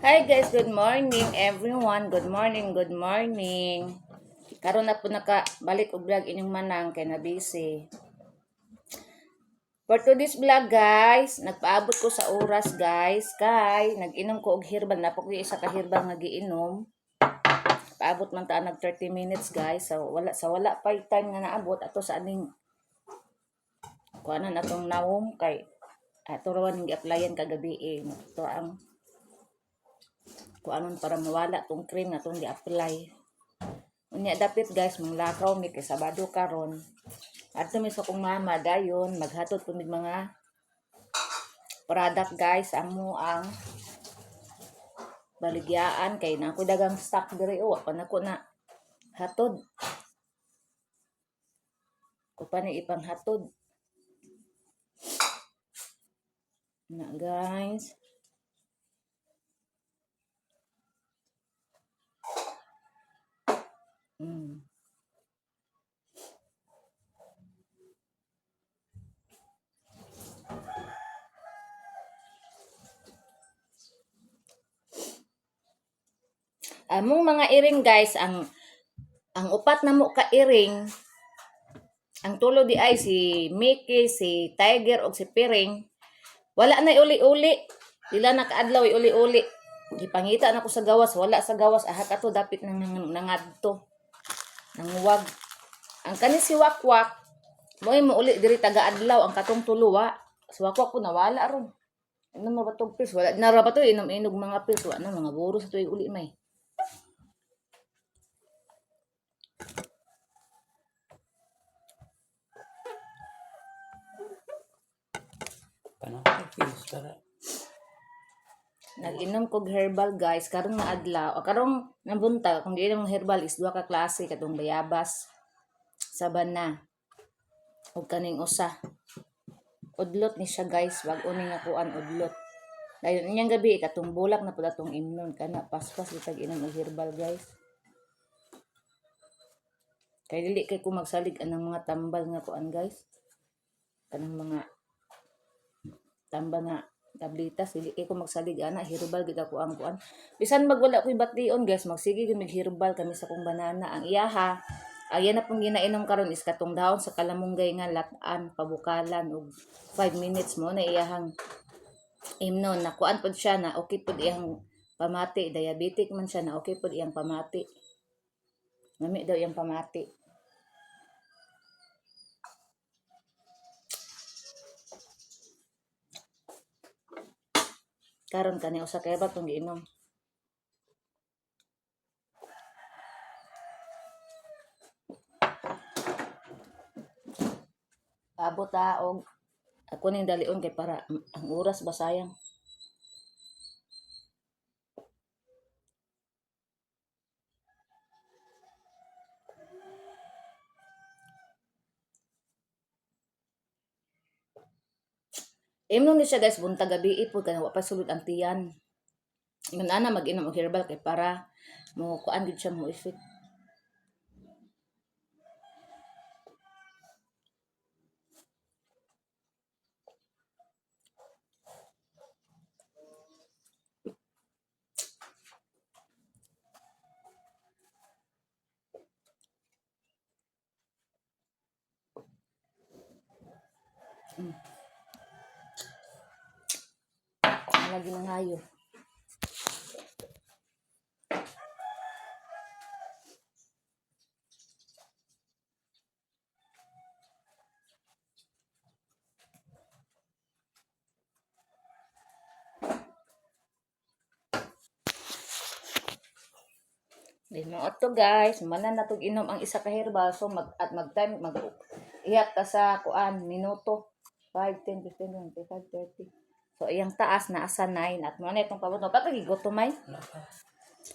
Hi guys, good morning everyone. Good morning, good morning. Karon na po nakabalik og vlog inyong manang kay na busy. For today's vlog guys, nagpaabot ko sa oras guys kay nag-inom ko og herbal na po ko isa ka herbal nga giinom. Paabot man ta nag 30 minutes guys. So wala sa wala pa time nga naabot ato sa aning kuanan atong nawong kay ato rawan gi-applyan kagabi eh. Ito ang kuanon para mawala tong cream nga tong gi-apply. Unya dapit guys, manglakaw mi kay Sabado karon. Adto mi sa kong mama dayon maghatod po mig mga product guys, amo ang baligyaan kay na ako dagang stock diri o pa nako na hatod. Ko pa ni ipanghatod. Na guys. Among mga iring guys, ang upat na mo ka iring, ang tulo di ay si Mickey, si Tiger ug si Piring. Wala na uli-uli. Dila na kaadlaw uli-uli. Gipangita na ko sa gawas, wala sa gawas. Aha kato dapit nang nangadto. Nanguwag. Ang kani si Wakwak, mo'y mo uli diri taga adlaw ang katong tulo wa. Si Wakwak po nawala ron. Ano mo ba tong pills? Wala na ra ba to inom-inog mga pills? Wala na mga buro sa tuig uli may. Paano ko pills para Nag-inom kog herbal guys karong nga adlaw o karong nabuntag kung giinom ng herbal is duha ka klase, katong bayabas sabana ug kaning usa udlot ni siya guys, bag-o ni nga kuan udlot. Dayon inyang gabi katong bulak na pud atong imnon kana paspas bitag inom og herbal guys, kay dili kay ko magsalig anang mga tambal nga kuan guys, kanang mga tambal nga tablitas, dili kay ko magsalig ana. Herbal gid ako ang kuan, bisan magwala ko'y bation guys, magsige gid mig herbal kami sa kong banana. Ang iyaha ayan na pong ginainom karon is katong dahon sa kalamunggay nga latan pabukalan og 5 minutes mo na iyahang imnon. Na kuan pod siya, na okay pod iyang pamati. Diabetic man siya, na okay pod iyang pamati. Nami daw iyang pamati. Karon kani usa kay ba tong giinom. Abot ta og ako ning dalion kay para ang oras ba sayang. Imnon ni siya guys buntag gabi po kay wa pa sulod ang tiyan. Ingon ana mag-inom og herbal kay para mo kuan gid siya, mo effect. Lagi nangayo. Di mo ato guys, manan na tog inom ang isa ka herbal, so mag at mag time mag ihap ta sa kuan minuto 5, 10, 15, 25, 30. So iyang taas na asa 9 at mo na itong pabot. No, patagi gutomay. Wala pa.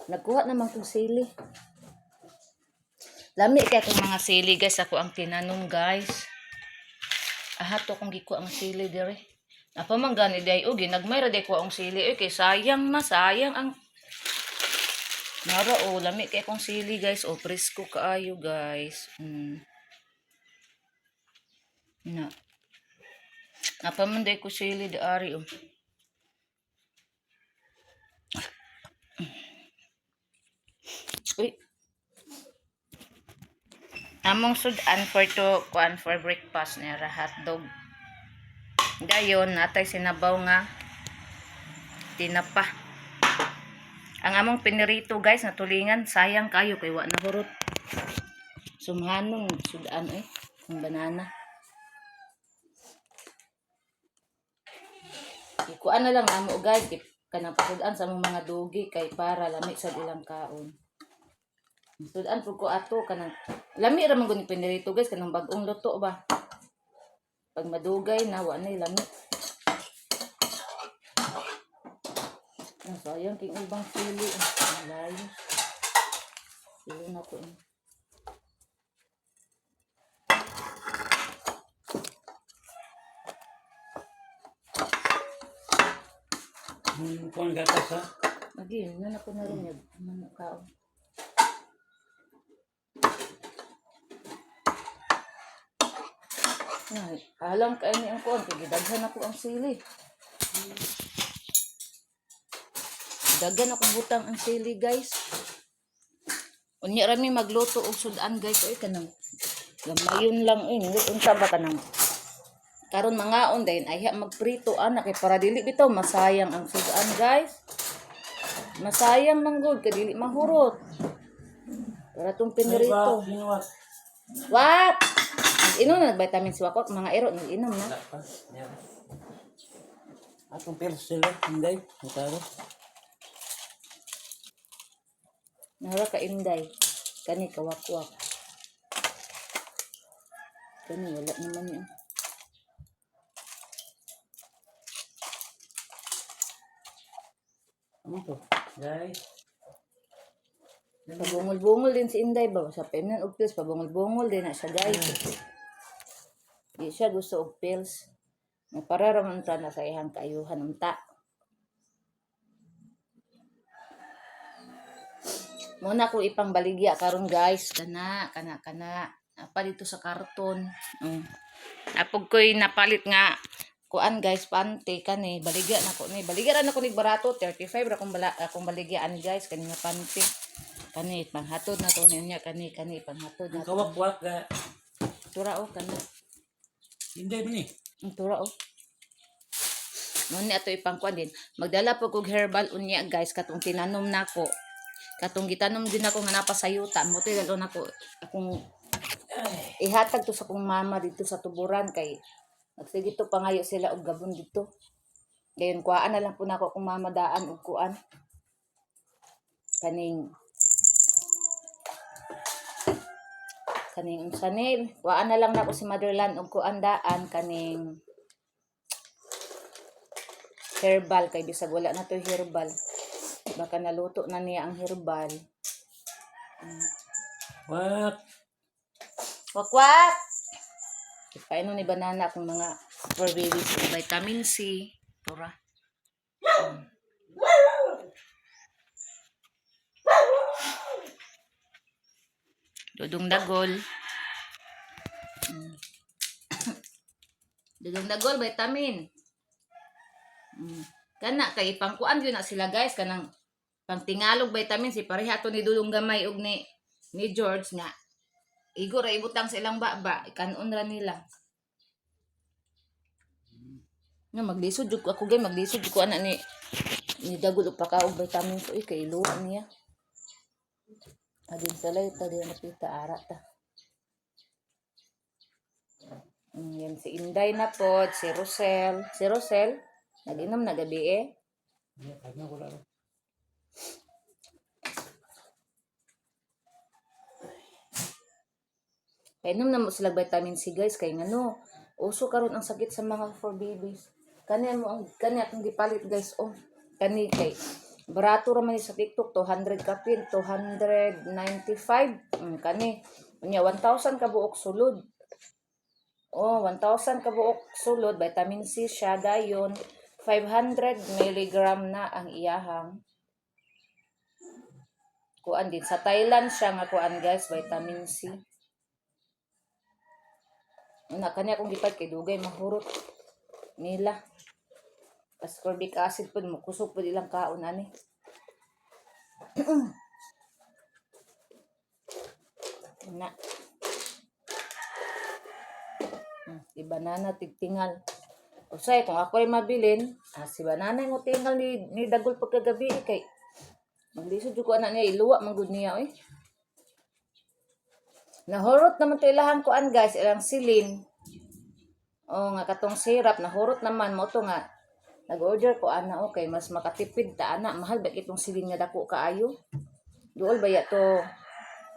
Nagkuha naman kong sili. Lami kay akong mga sili guys, ako ang tinanom guys. Aha to kong gikuha ang sili dire. Napa man gani day og ginagmay ra day ko ang sili oy, kay sayang ma sayang ang Nara o lami kay akong sili guys, o presko kaayo guys. Na. Napa man day ko sili di ari oh. Among sudan for to kuan for breakfast ni ra hotdog. Dayon natay sinabaw nga tinapa. Ang among pinirito, guys, natulingan, sayang kayo kay wa na hurot. Sumhanon sudan eh ang banana. Ikuan na lang amo, guys, kay kanang pasudan sa among mga dugi kay para lami sa ilang kaon. Sudan pud ko ato kanang lami ra man gud ni pinirito, guys, kanang bag-ong luto ba. Pag madugay na wa na lami. Ang sayang king ubang sili. Ang layo. Sili na ko eh. Kuan gatas ha. Agi, na na ko na rin yun. Ano kaon. Ay, alam kayo ni ang kuan, kay gidaghan ako ang sili. Daghan ako butang ang sili, guys. Unya rami magluto og sudan, guys, oy kanang gamayon lang eh, unsa ba kanang karon mangaon dayon ayha magprito ana kay para dili bitaw masayang ang sudan, guys. Masayang man gud kay dili mahurot. Para tong pinirito. Sinuwat. What? Nag-inom na vitamin C wako mga ero nag-inom na. Wala pa. Yan. Atong pills sila, hindi. Mutaro. Nara ka Inday. Kani kawakwak. Kani wala naman yun. Ano to? Guys. Pabungol-bungol din si Inday ba? Sa painan og pills, pabungol-bungol din na siya, guys. Di siya gusto og pills. Nga para ra man ta na sa iyang kaayuhan unta. Muna ko ipang baligya karon, guys, kana kana kana apa dito sa karton. Apog ko'y napalit nga kuan, guys, pante kani baligya na ko ni. Baligya ra na ko ni barato, 35 ra akong bala, akong baligyaan, guys, kani nga pante. Kani panghatod na to niya kani kani panghatod na Ang to. kawakwak ga. Tura o kani. Hindi man eh. Ang tura o. Ngunit ato ipangkuan din. Magdala po kog herbal unya, guys, katong tinanom nako. Katong gitanom din ako nga napasayutan mo to dalo nako akong ihatag to sa akong mama dito sa tuburan kay nagsige to pangayo sila og gabon dito. Dayon kuhaan na lang po nako akong mama daan og kuan. Kaning kaning unsa ni, kuhaan na lang nako si Motherland og kuan daan kaning herbal kay bisag wala na to herbal. Baka naluto na niya ang herbal. Wak. Wakwak! Ipainom ni banana akong mga for babies og vitamin C. Tura. Dudong Dagol. Dudong Dagol, vitamin. Kana, kay pangkuan yun na sila, guys. Kanang pangtingalog vitamin C. Pareha to ni Dudong Gamay og ni George nga. Igo ra ibutang sa ilang baba. Ikanon ra nila. Nga maglisod jud ko ako, gay maglisod jud ko ana ni Dagol og pakaog vitamin ko eh kay iluwa niya. Adin sa lay ta di napita ara ta. Yan si Inday na pod, si Rosel. Si Rosel, nag-inom na gabi eh. Hindi, kahit na wala ro. Kainom na mo sila vitamin C, guys, kay ngano uso karon ang sakit sa mga for babies. Kani mo ang kani akong gipalit, guys, oh. Kani kay barato ra man ni sa TikTok, 200 kapin, 295. Kani unya 1,000 ka buok sulod. Oh, 1,000 ka buok sulod, vitamin C siya dayon 500 milligram na ang iyahang kuan din sa Thailand siya nga kuan, guys, vitamin C. Una kanya akong gipalit kay dugay mahurot nila. Ascorbic acid pud mo kusog pud ilang kaon ani. Na. Si banana tigtingal. Usay kung ako ay mabilin, si banana mo tingal ni dagol pagkagabi eh, kay maglisod jud ko ana niya iluwa man gud niya oy. Nahurot naman to ilahang kuan guys, ilang silin. O nga katong syrup nahurot naman mo to nga nag-order ko ana, okay mas makatipid ta ana, mahal ba itong silin nga dako kaayo. Duol ba ya to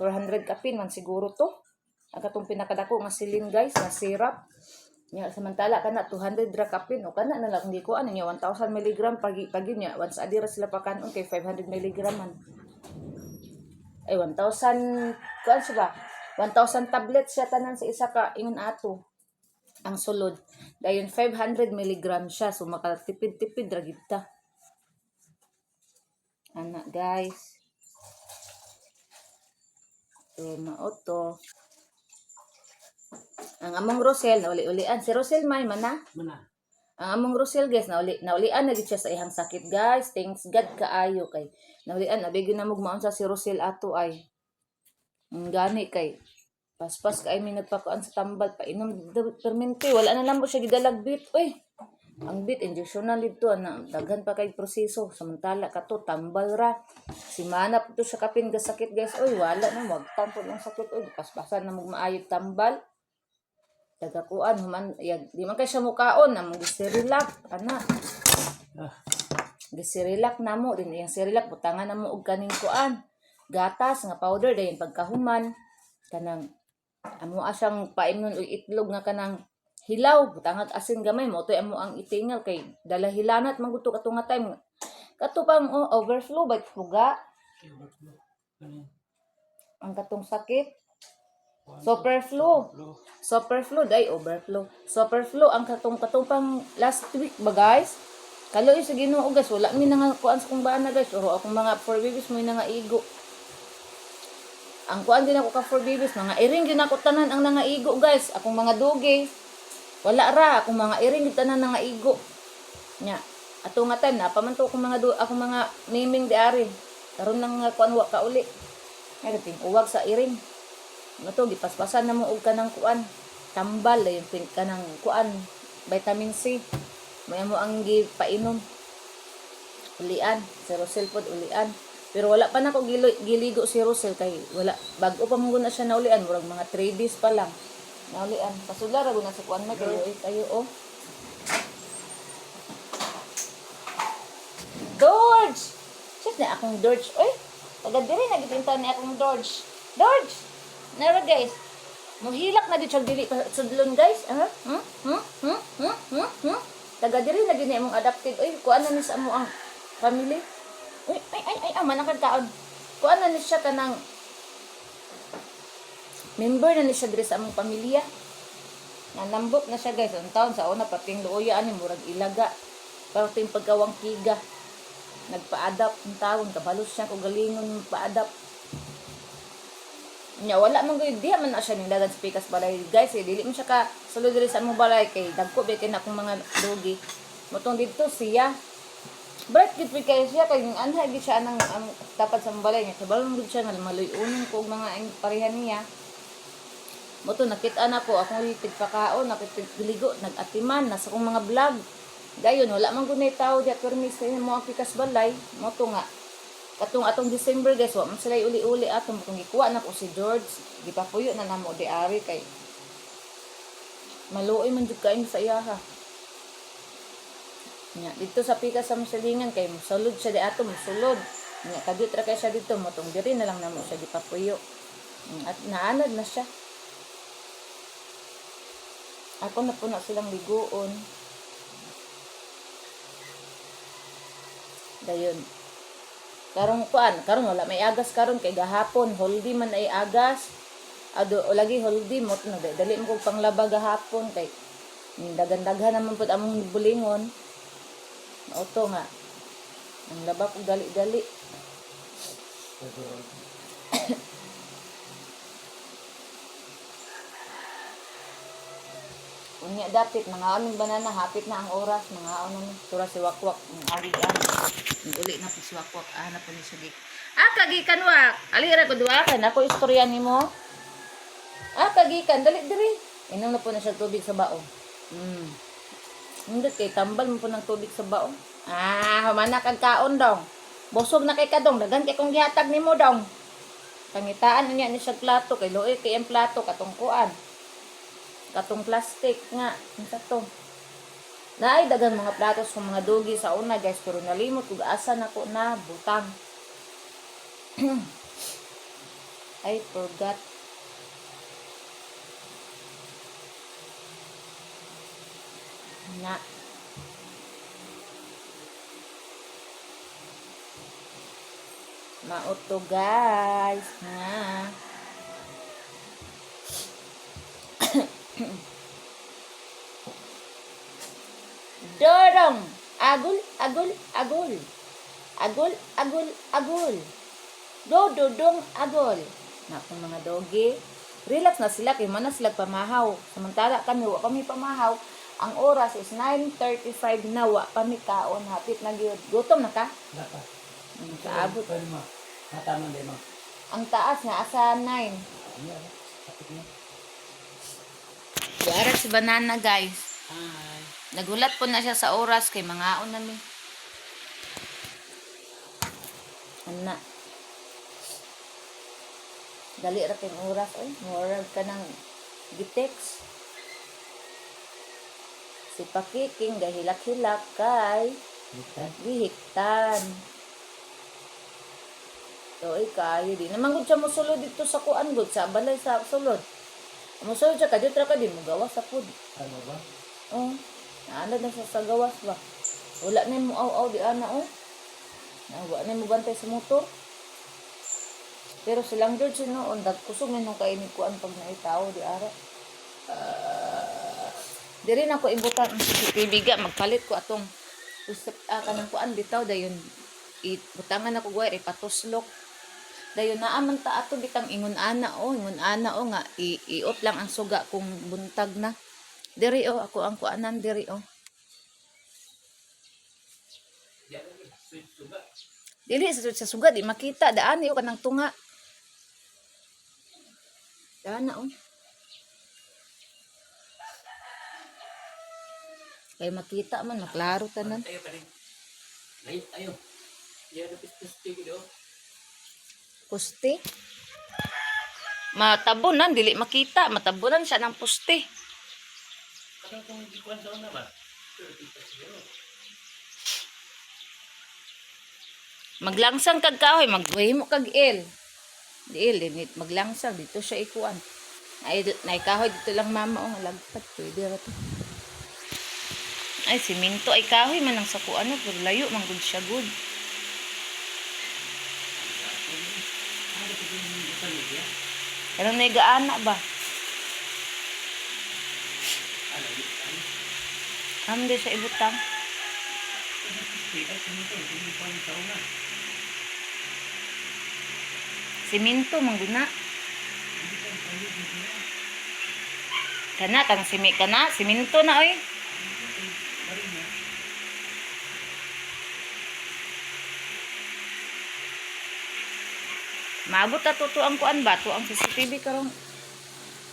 400 kapin man siguro to. Ang katong pinakadako nga silin guys na syrup. Nya samantala kana 200 ra kapin o kana na lang di ko ano nya 1000 mg pag pag yun nya once a day ra sila pakanon kay 500 mg man. Ay 1000 kuan siya ba? 1000 tablets siya tanan sa isa ka ingon ato ang sulod. Dayon 500 mg siya so makatipid-tipid ra gid ta. Ana guys. So mao to. Ang among Rosel nauli-ulian si Rosel may mana. Mana. Ang among Rosel guys naulian na gid siya sa iyang sakit guys. Thanks God kaayo kay naulian abi gyud na mugmaon sa si Rosel ato ay. Ang gani kay paspas kay mi nagpakuan sa tambal painom permente wala na lang mo siya gidalag bit oy. Ang bit injection na dito ana daghan pa kay proseso samantala kato tambal ra. Si Mana po to siya kapin ga sakit guys oy wala na wagtan po ang sakit oy paspasan na mug maayog tambal. Tagakuan human yag, di man kay siya mukaon among giserilak ana. Ah, Giserilak namo din iyang serilak butangan namo og kaning kuan gatas nga powder dayon pagkahuman kanang amo siyang paimnon og itlog nga kanang hilaw butangag asin gamay mo toy amo ang itingal kay dala hilanat man gud to kato nga time kato pang oh, overflow ba puga overflow. Ano? ang katong sakit Kuan. superflow. Overflow. Superflow day overflow. Superflow ang katong katong pang last week ba guys? Kaloy sa Ginoo guys, wala mi nang kuan sa kong bana guys, oro akong mga four babies mo nga igo. Ang kuan din ako ka four babies, mga iring din ako tanan ang nangaigo guys, akong mga dugi. Wala ra akong mga iring gid tanan nangaigo. Nya, ato nga time na pa man to akong mga akong mga naming di ari. Karon nang nga kuan wa ka uli. Ay ting uwag sa iring. Ano to gipaspasan na mo og kanang kuan tambal dayon pin kanang kuan vitamin C. May mo ang gipainom. Ulian, si Rosel pod ulian. Pero wala pa nako giligo si Rosel kay wala bag-o pa man gud na siya naulian murag mga 3 days pa lang. Naulian. Pasudla ra gud na sa kuan may kayo eh, kayo oh. George! Sus na akong George. Oy, taga diri na gid ni akong George. George! Nara guys. Muhilak na gid siya dili pa sudlon guys. Ha? Hmm? Hmm? Hmm? Hmm? Hmm? Hmm? Taga diri na gid ni imong adopted. Oy, kuan na ni sa amo ang family. Uy, ay ay ay, ama na kag kaon. Kuan na ni siya kanang member na ni siya diri sa among pamilya. Nanambok na siya guys. Ang taon sa una pating luoya ani murag ilaga. Pero ting pagkawang kiga. Nagpa-adapt ang taon kabalo siya kung galingon pa-adapt. Nya wala man gyud diha man na siya ning dagan sa pikas balay guys eh, dili man siya ka sulod diri sa among balay kay dagko ba kay na akong mga dogi. Motong didto siya. Bright gid pud kayo siya kay ang anha gid siya anang ang tapat sa among balay niya. Kabalo man gid siya nga maluy-unon ko og mga ang pareha niya. Mo to nakita na ko akong tigpakaon, nakitiligo, nag-atiman nasa akong mga vlog. Dayon wala man gud nay tao diha permis sa mo ang pikas balay. Mo to nga katong atong December guys, wa man sila uli-uli atong kung gikuha na ko si George, gipapuyo na namo di ari kay maluoy man jud kaayo sa iyaha. Nya dito sa pikas sa Masalingan kay mosulod siya di ato mosulod. Nya kadiyot ra kay siya dito mo tong diri na lang namo siya gipapuyo. At naanad na siya. Ako na po na silang liguon. Dayon. Karong kuan, karon wala may agas karon kay gahapon holdi man ay agas. Ado o lagi holdi mo no dali mo kog panglaba gahapon kay dagan-daghan naman pud among bulingon. Auto nga. Ang laba ko dali-dali. Unya dapit mga aming banana hapit na ang oras mga ano ni tura si Wakwak ang agi an. Uli na po si Wakwak ah na po ni siya Ah kagikan wak. Ali ra ko duwa kan ako istorya nimo. Ah kagikan dali diri. Inom na po na siya tubig sa bao. Hindi kay tambal mo po ng tubig sa bao. Ah, humana kag kaon dong. Busog na kay kadong, daghan kay kong gihatag nimo dong. Pangitaan niya ni siya plato kay luoy kay ang plato katong kuan. Katong plastic nga, unsa to? Naay daghan mga plato sa mga dugi sa una guys, pero nalimot kog asa nako na butang. I forgot. Na. Mauto guys. Nga. Dorong. Agul, agul, agul. Agul, agul, agul. Do, do, dong, agol. Na akong mga dogi. Relax na sila kay man na sila pamahaw. Samantala kami, wa kami pamahaw. Ang oras is 9:35 na, wa pa mi kaon. Hapit na gyud. Gutom na ka? Wala pa. Kaabot. Pwede mo. Matama din mo. Ang taas nga asa 9. Ano? Kapit na. Diara si banana guys. Hi. Nagulat po na siya sa oras kay mangaon nami. Ana. Dali ra kay oras oy. Murag ka nang gitext. Si Pakiking gahilak-hilak kay Buktan. gihiktan. Oy, kayo di naman gud siya mosulod dito sa kuan gud sa balay sa sulod. Mosulod siya kadyo tra ka di mo gawas sa pud. Ano ba? Oh, naanad na siya sa gawas ba. Wala na mo aw-aw di ana oh. Na wala na mo bantay sa motor. Pero silang George noon dagkusog na nung kainit kuan pag naitaw di ara. Diri na ko ibutan ang CCTV ga magpalit ko atong usap kanang kuan bitaw dayon ibutangan ako wire ipatuslok dayon naa man ta ato bitang ingon ana o ingon ana o nga i-off lang ang suga kung buntag na diri o ako ang kuanan diri o. Dili sa suga di makita daan o kanang tunga daan na o kay makita man maklaro tanan. Tayo pa rin. Layo tayo. Yan ang pistis do. Puste. Matabunan, dili makita. Matabunan siya ng puste. Ano kung hindi ko sa una ba? Maglangsang kag kahoy, magbuhi mo kag il. Di il, dinit maglangsang dito siya ikuan. Ay, nay kahoy dito lang mama oh, lagpat pwede ra to. Ay, siminto ay kahoy man ang sakuan no, pero layo man gud siya gud. Pero nagaana ba? Amo siya ibutang. Siminto man gud na. Kana kang simi kana, siminto na oy. Maabot na to ang kuan ba to ang CCTV karon.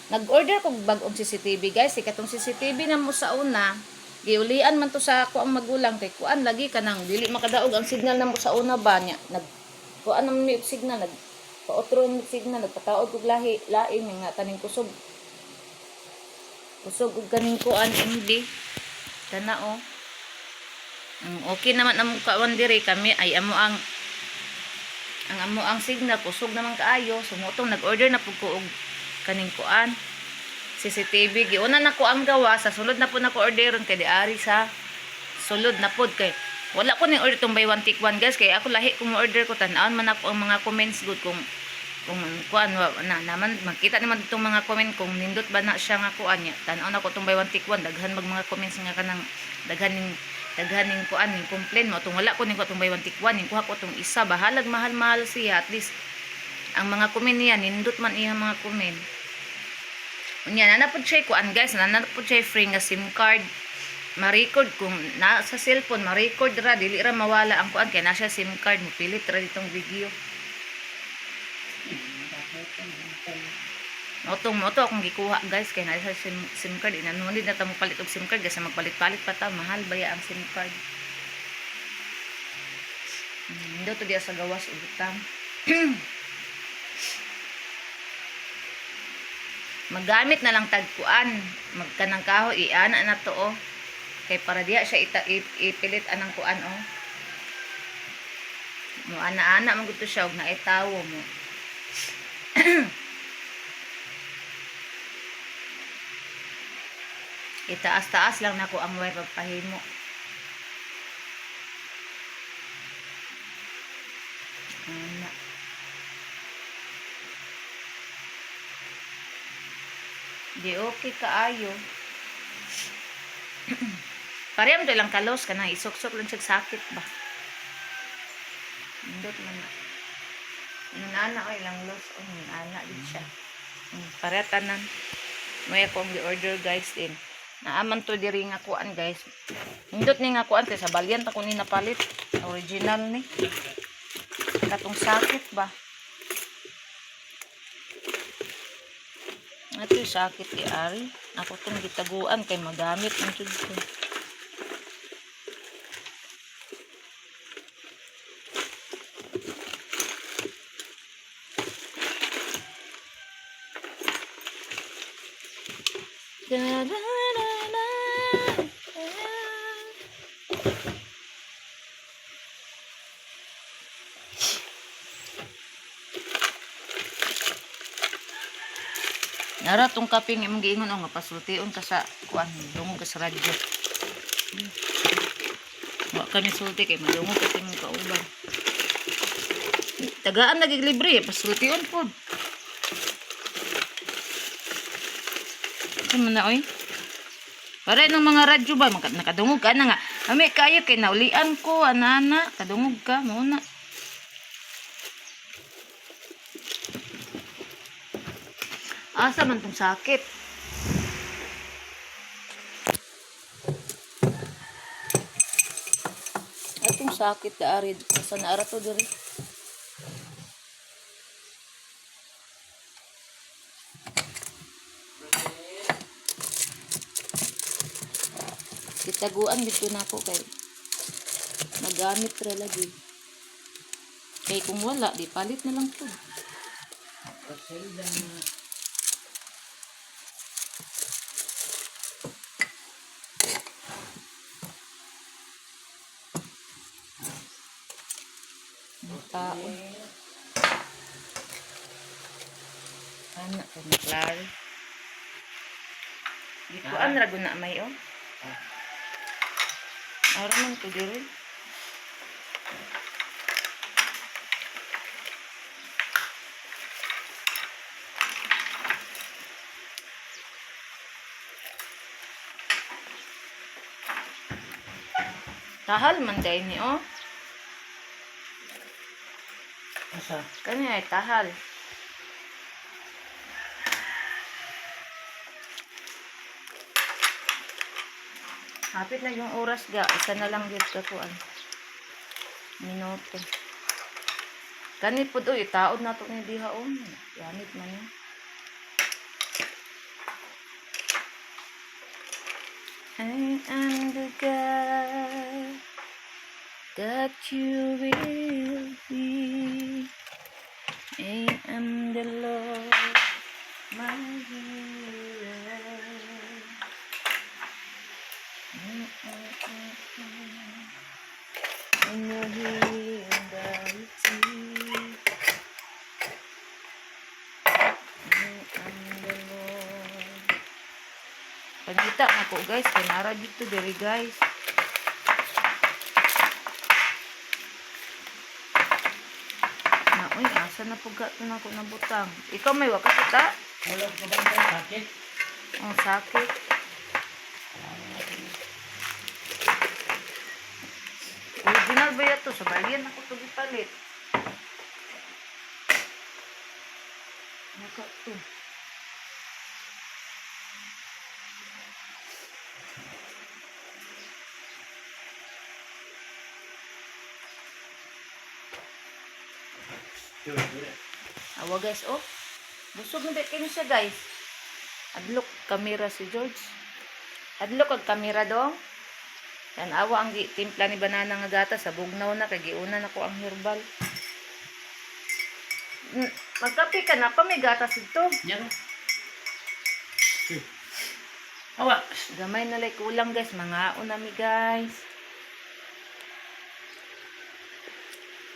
Nag-order kog bag-ong CCTV guys, kay katong CCTV na mo sa una, giulian man to sa ako ang magulang kay kuan lagi kanang dili makadaog ang signal na mo sa una ba niya. Nag kuan naman mi og signal nag paotro mi og signal nagpataod og lahi lain nga kaning kusog. Kusog og kaning kuan MD. Kana oh. Okay naman ang kawan diri kami ay amo ang amo ang signal kusog naman kaayo sumutong nag-order na pud ko og kaning kuan CCTV. Giuna na ko ang gawa sa sulod na po na ko orderon kay diari sa sulod na pod kay wala ko ning order tong buy one take one guys kay ako lahi kung mo-order ko tan-awon man ako ang mga comments good kung kuan na naman makita naman itong mga comment kung nindot ba na siya nga kuan niya tan-aw na ko tong buy one take one daghan mag mga comments nga kanang daghan ning kuan ning complain mo tong wala ko ning kuha tong buy one take one ning kuha ko tong isa bahalag mahal mahal siya at least ang mga comment niya nindot man iya mga comment. Unya na na pud siya kuan guys, na na pud siya free nga SIM card. Ma-record kung na sa cellphone, ma-record ra dili ra mawala ang kuan kay na siya SIM card mo pilit ra ditong video. Mao to akong gikuha, guys, kay naa sa SIM card inanuhon na ta mo palit og SIM card kasi magpalit-palit pa ta, mahal baya ang SIM card. To diya sa gawas ubutang. Magamit na lang tagkuan, magkanang kahoy iana na to oh. Kay para diya siya ipilit anang kuan oh. Mo ana-ana man gud to siya og naitawo mo. Itaas-taas lang nako ang wire pagpahimo. Ana. Di okay kaayo. Pareham to lang kalos kanang isuksok lang siya sakit ba. Indot man na. Ingon ana oy lang los oh ana din siya. Pareha tanan. May ako ang gi-order, guys, din. Naaman to diri nga kuan, guys. Indot ni nga kuan kay sa balyan ta ko ni napalit. Original ni. Katong sakit ba? Ato yung sakit ni Ari. Ako tong gitaguan kay magamit ang jud ko. Da-da-da-da. Nara tong kaping imong giingon oh, nga pasultion ka sa kuan, dungog ka sa radyo. Wa kami sulti kay madungog ka sa imong kauban. Tagaan lagi libre, pasultion pod. Ano man na oy? Pare ng mga radyo ba nakadungog ka na nga. Ami kayo kay naulian ko ana-ana, kadungog ka mo na. Asa man tong sakit? Atong sakit daari asa na ara to diri. Gitaguan dito nako kay magamit ra lagi. Kay kung wala, di palit na lang to. Roselda. Ang tao. Ana kay maklaro. Gikuan ra gud na may oh. Ara man to diri. Tahal man day ni oh. Asa? Kani ay tahal. Hapit na yung oras ga. Isa na lang dito sa kuan. Minuto. Kani pud oy, taod na to ni diha oh. Gamit man ni. I am the guy that you will be. I am the Lord, my healer. And you hear the tea. I am the Lord. Pangita na ko, guys, kay nara dito diri, guys. Na uy, asa na pud ka na ko nabutang. Ikaw may wa ka kita? Wala ko ba ang sakit? Ang sakit. Original ba yato? Sa balyan ako ito gipalit. Naka to. Sure, sure. Awa guys, oh. Busog na ba kini siya, guys. Adlok kamera si George. Adlok ang kamera dong. Tanawa ang timpla ni banana nga gata sa bugnaw na kay giuna na ko ang herbal. Magkape ka na pa, may gatas dito. Yan o. Awa. Gamay na lang kulang, guys, mga na mi, guys.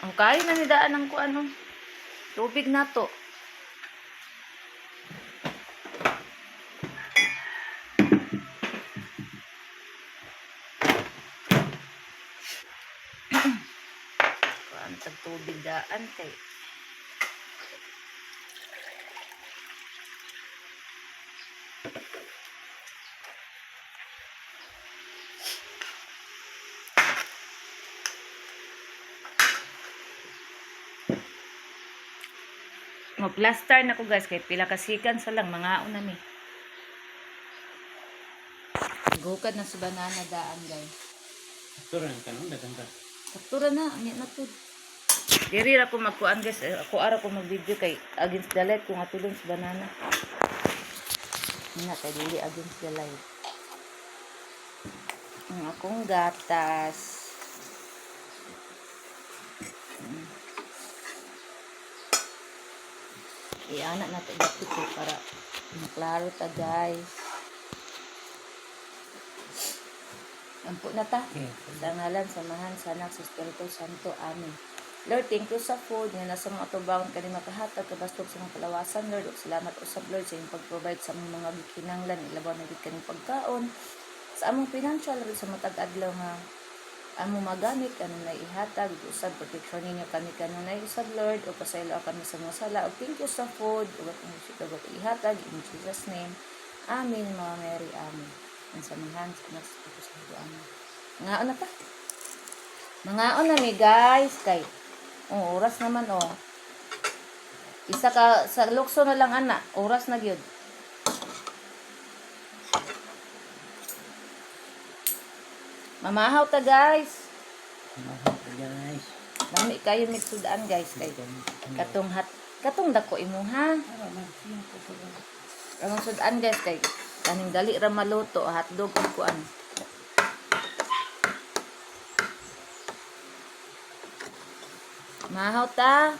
Ang kayo na nidaan ang kuano. Tubig na to. Kuan tag tubig daan kay. Mo-plaster na ko, guys, kay pila kasikan sa lang mga una mi. Gukad na sa banana daan, guys. Turan ka no? Dagan ka. Saktura na, anya na to. Diri ra ko magkuan, guys. Eh, ako ara ko mag-video kay against the light kung atulong sa banana. Nga kay dili against the light. Ang akong gatas. Iana na to dapit ko para maklaro ta, guys. Ampo na ta. Okay. Sa ngalan, samahan, sa Anak, sa Espiritu Santo. Amen. Lord, thank you sa food nga nasa mga tubangon kani makahatag kabastog sa mga kalawasan, Lord. Ug salamat usab, Lord, sa inyong pag-provide sa among mga gikinahanglan ilabaw na gid kaning pagkaon sa among financial, Lord, sa matag adlaw nga among magamit kanunay ihatag ug usab protection ninyo kami kanunay usab, Lord, ug pasaylo kami sa mga sala. Ug thank you sa food ug atong ug ihatag in Jesus name. Amen. Mga Mary, amen. Ang samahan sa Anak, sa Espiritu Santo. Amen. Ngaon na pa. Mangaon na mi, guys, kay oh, oras naman oh. Isa ka sa lukso na lang ana, oras na gyud. Mamahaw ta, guys. Mahal ka, guys. Nami kayo migsudan, guys, kay katong hat katong dako imo ha. Ang sudan, guys, kay kaning dali ra maluto hotdog ug kuan. Mahaw ta.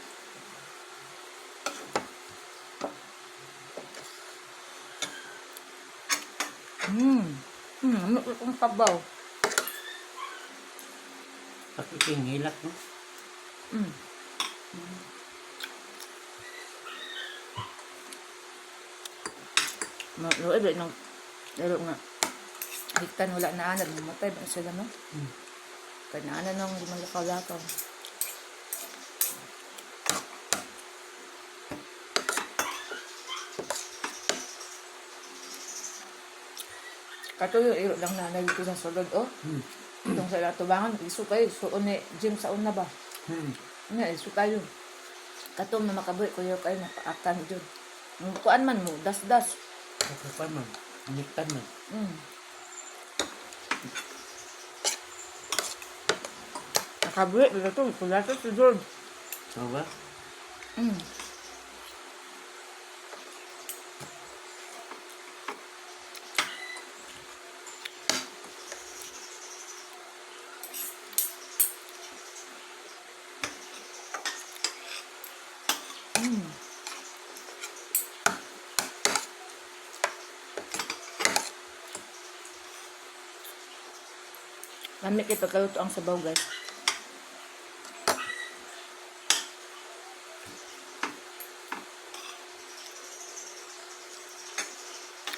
Ano kung kabaw. Pakiking hilak no? No, no, eh, nang laro nga. Hiktan wala na anad, mamatay ba sila no? Kaya na ana nang gumalakaw-lakaw. Katuyo, iro lang nanay dito sa sulod, oh. Itong sa latubangan, isu kayo, suon ni Jim sa una ba? Nga, isu kayo. Katong na makabuhi, kuyo kayo, napaakan dyan. Kuan man mo, das-das. Kakupan man. Iniktan man. Nakabuhi, dito to, kulasa si George. Ano ba? Lami kay pagkaluto ang sabaw, guys.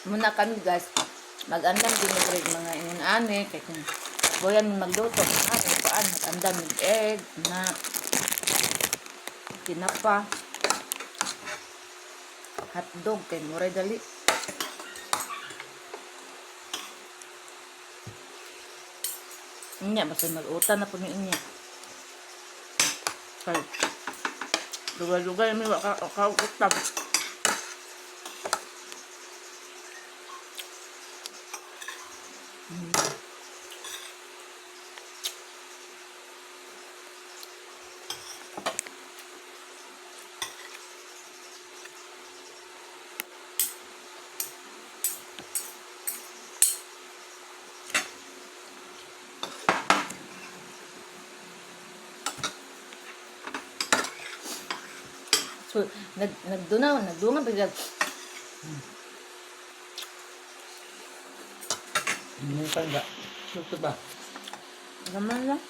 Muna kami, guys. Mag-andam din mag mga ingon ani kay kung boyan mi magluto, ano paan mag-andam mig egg na tinapa, hotdog kay muray dali. Inya, basta mag-utan na po ni inya. Kay, dugay-dugay mi wa ka kautab. So, nagdunaw, nagdungan pa siya. Hindi pa ba? Ito ba? Naman lang.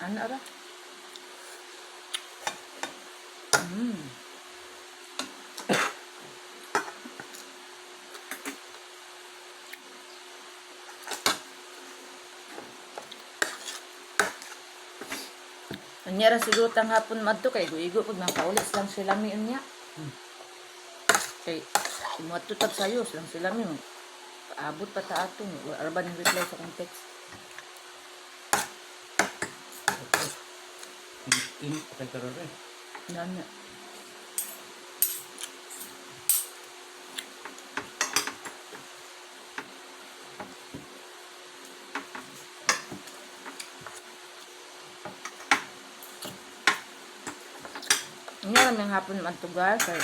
Ano ara? Unya ra siguro tang hapon madto kay igo-igo pud nang kaulis lang sila mi unya. Kay muadto tag sayos lang sila mi. Paabot pa ta atong wala ba ning reply sa akong text. Init pa kay karon eh. Nana. Nga lang hapon man to guys. Kay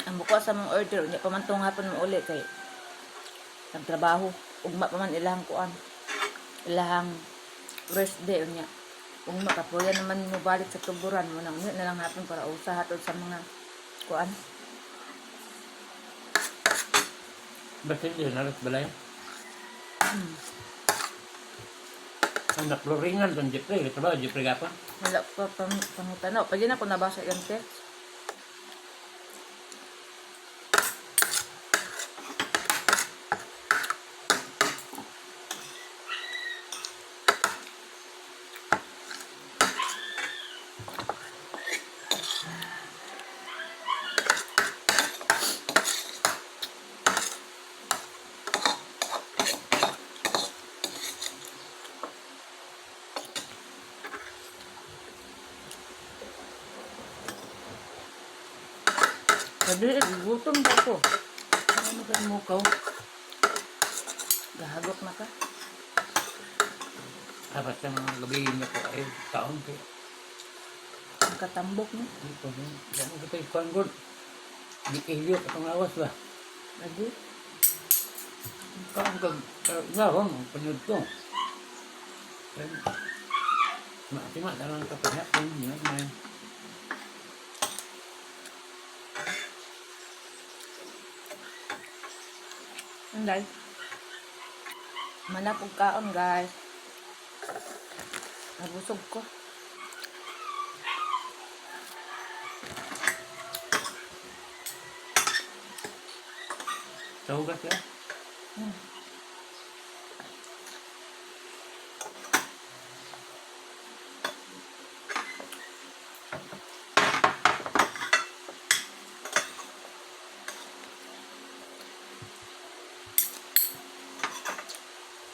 ang buko sa mong order, unya pa man tong hapon mo uli kay nagtrabaho. Ugma pa man ilahang kuan. Ilahang rest day unya. Ugma kapuya naman mo balik sa tuburan mo nang unya na lang hapon para usa hatod sa mga kuan. Basta hindi naras balay. Ang nakloringan doon, Jeffrey. Ito ba, Jeffrey gapon? Wala pa pangutana. Pwede na ko nabasa yung text. Sabi, gutom pa ko. Ano kayo mukaw? Gahagok na ka. Dapat sa mga gabi niya ko ay taon kay. Ang katambok mo. Di ko rin. Yan ko tayo kuan gud. Di kayo katong lawas ba? Lagi. Kaon kag gahon panyud ko. Matima na lang ka pahapon, yun may. Anday. Manap og kaon, guys. Nabusog ko. Sa hugas ya.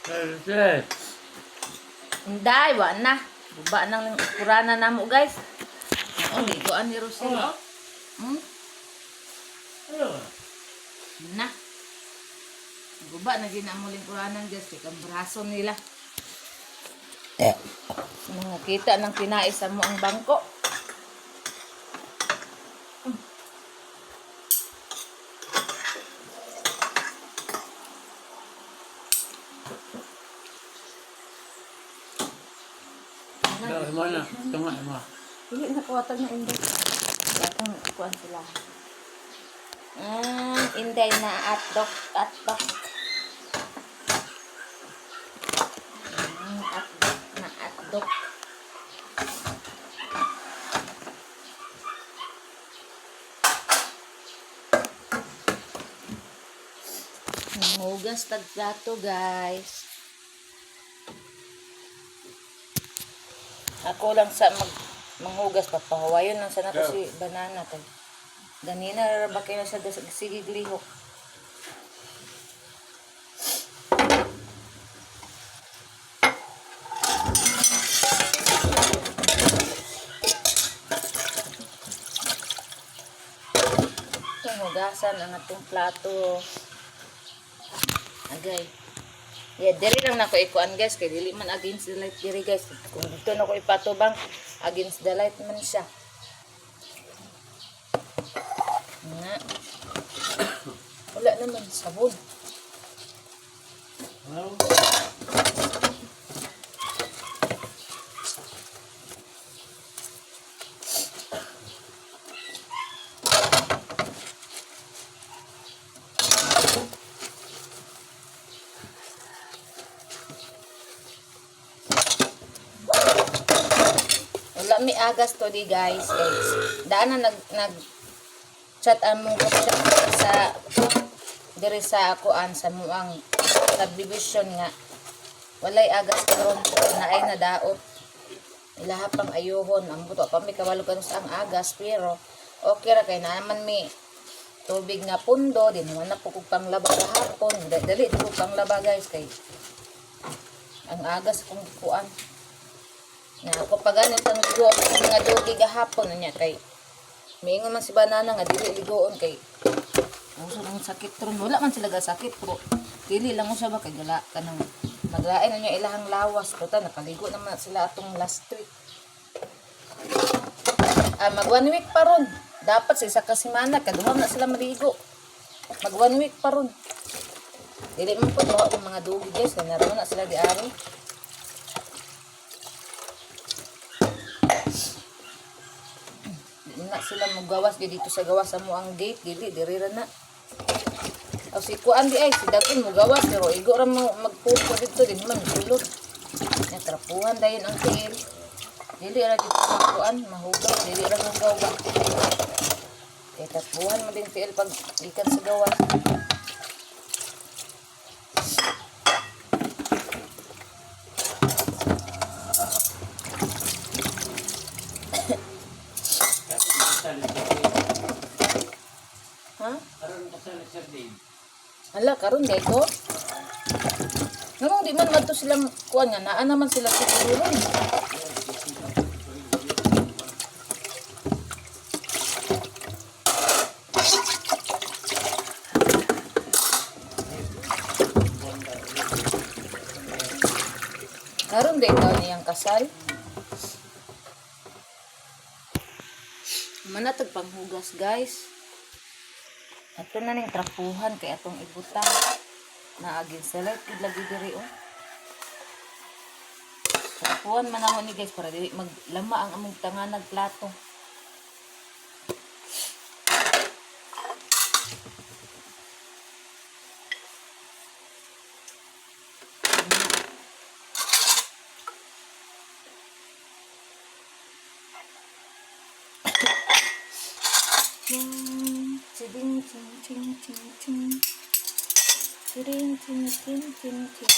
Thursday. Inday, wa na. Buba nang kurana na mo, guys. Oh, liguan ni Rosel. Oh. Oh. Hmm? Ano? Na. Guba na gina mo lingkuranan guys kay ang braso nila. Mga kita ng kinais sa mo ang bangko. Daw, mo na. Ito nga, mo. Dili na kuwatag na inday. Atong kuan sila. Inday na atdok atdok. Atdok na atdok. Nanghugas tag plato, guys. Ako lang sa manghugas papahawayon lang sana to si banana kay. Ganina ra ba kayo sa sige lihok. Itong hugasan ang atong plato. Agay. Yeah, diri lang nako ikuan guys kay dili man against the light diri guys. Kung dito nako ipatubang against the light man siya. Nga. Wala naman sabon. Hello? mi agas to di, guys. Kay daan na nag chat among group chat sa diri sa kuan sa muang subdivision nga walay agas karon, naay nadaot, ilaha pang ayuhon ang buto pa mi kabalo kanu sa ang agas, pero okay ra kay naaman mi tubig nga pundo din naman na po kog panglaba gahapon. Dali ko panglaba, guys, kay ang agas kong kuan na ako pa ganin tang ligo ako sa mga dugi gahapon niya kay miingon man si Banana nga dili ligoon kay uso ang sakit ron. Wala man sila gasakit pero dili lang usa ba kay gala kanang maglain na niya ilahang lawas. Total nakaligo naman sila atong last week. Ah, mag one week pa ron. Dapat sa isa ka semana kaduha na sila maligo. Mag one week pa ron. Dili man po duha ang mga dugi, guys, kay naroon na sila di ari. Di na sila mugawas di dito sa gawas sa mo ang gate, dili diri ra na. O si kuan di ay si Dagon mugawas pero igo ra mo magpupo dito din man sulod. Nya trapuhan dayon ang tiil. Dili ra dito makuan mahugaw, dili ra hugaw ba. Kay trapuhan mo din tiil pag gikan sa gawas. Ha? Karon kasal Sir Dave. Hala, karon dito. Nganong di man madto sila kuan nga naa naman sila siguro ron. Karon di ikaw niyang kasal. Manatag panghugas, guys. Ato na ning trapuhan kay atong ibutang. Naagin sa light gid lagi diri oh. Trapuhan man ako ni, guys, para dili maglama ang among tanganag plato. Ching, ching, ching, ching, ching, ching. Ching, ching, ching, ching, ching.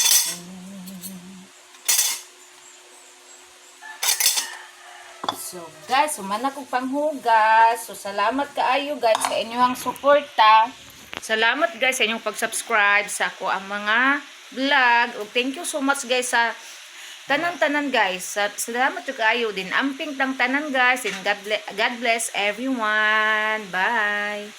So guys, humana kong panghugas. So salamat kaayo, guys, sa inyong suporta. Salamat, guys, sa inyong pag-subscribe sa ako ang mga vlog. Ug thank you so much, guys, sa tanan-tanan, guys. Salamat jud kaayo din. Amping tang tanan, guys. And God bless everyone. Bye.